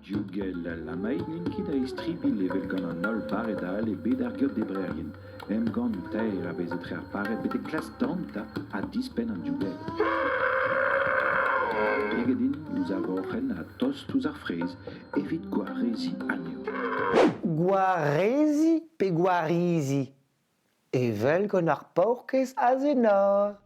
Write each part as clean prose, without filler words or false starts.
Div gell al lamaed n'int ket a-istribilh evel gant an holl bared all e bed ar geotdebrerien. Emgannoù taer a vez etre ar pared betek klask dantañ ha dispenn an div gell. Peget int ouzh ar roc'henn ha tost ouzh ar fraezh evit gwareziñ anezho. Gwareziñ pe gwarizi? Evel gant ar paourkaezh Azenor.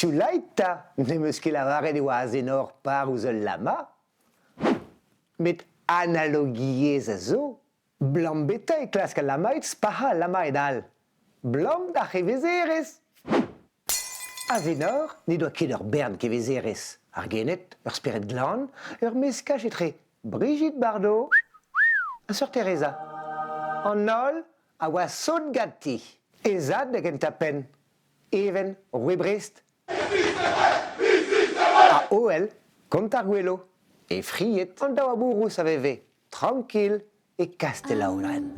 Sioulait 'ta, n'em eus ket lavaret e oa Azenor par ouzh ul lama. Met analogiezh a zo. Blam beta e klask al lamaed spac'hañ al lamaed all. Blam d'ar c'hevezerezh. Azenor n'he doa ket ur bern kevezerezh. Ar gened, ur spered glan, ur meskaj etre Brigitte Bardot ha Sœur Teresa. An holl a oa sot ganti. He zad da gentañ-penn, Even, roue Brest, ha Hoel, kont ar Gwelo, he fried, an daou amourous a veve trankil e Kastellaouren.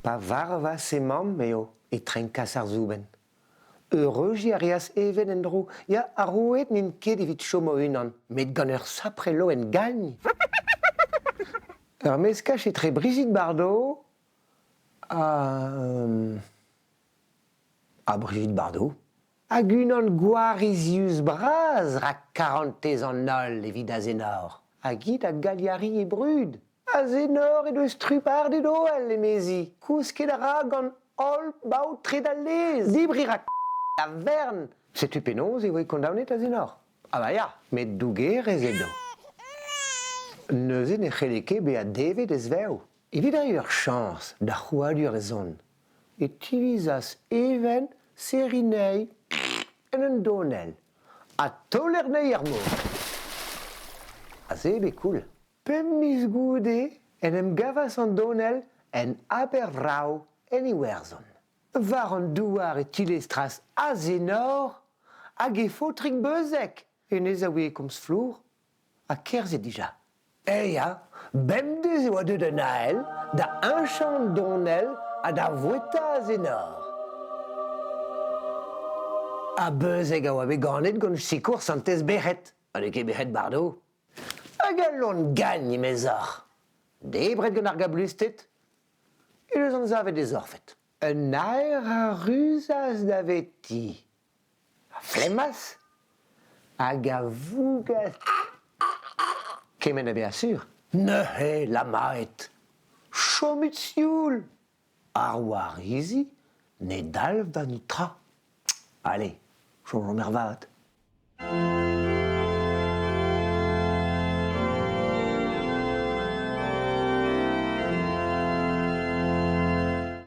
Pa varvas he mamm eo e trenkas ar soubenn. Eureujiñ a reas Even en-dro. Ya, ar roueed n'int ket evit chom o-unan, met gant ur sapre loen gagn. Ur meskaj etre Brigitte Bardot ha... ha Brigitte Bardot. Hag unan gwarizius-bras rak karantez an holl evit Azenor. Hag hi da Gagliari he brud. Azenor he deus trubardet Hoel, emezi. Kousket a ra gant holl baotred al lez. Debriñ 'ra a vern. Setu penaos e voe kondaonet Azenor. Ah bah ya, met dougerez edo. Neuze ne c'helle ket bezañ devet ez-vev. Evit reiñ ur chañs d'ar c'hrouadur da zont e tivizas Even serriñ anezhi en un donell ha taoler anezhi er mor. Aze eo bet koul. Pemp miz goude en em gavas an donell en Abervrav en Iwerzhon. War an douar e tilestras Azenor hag he faotrig beuzek. Hennezh a ouie komz flour ha kerzhet dija. Eh ya, bemdez e oa deuet un ael da heñchañ an donell ha da voueta Azenor. Ha Beuzeg a oa bet ganet gant sikour santez Berc'hed, ha n'eo ket Berc'hed Bardot. Hag al loen gagn, emezoc'h, debret gant ar gablusted, he deus anzavet e zorfed. Un naer a ruzas daveti, a flemmas hag a vougas kement a vezañ sur. Neuze lamaet, chomit sioul, ar warizi ne dalv da netra. Allez, soñjomp ervat.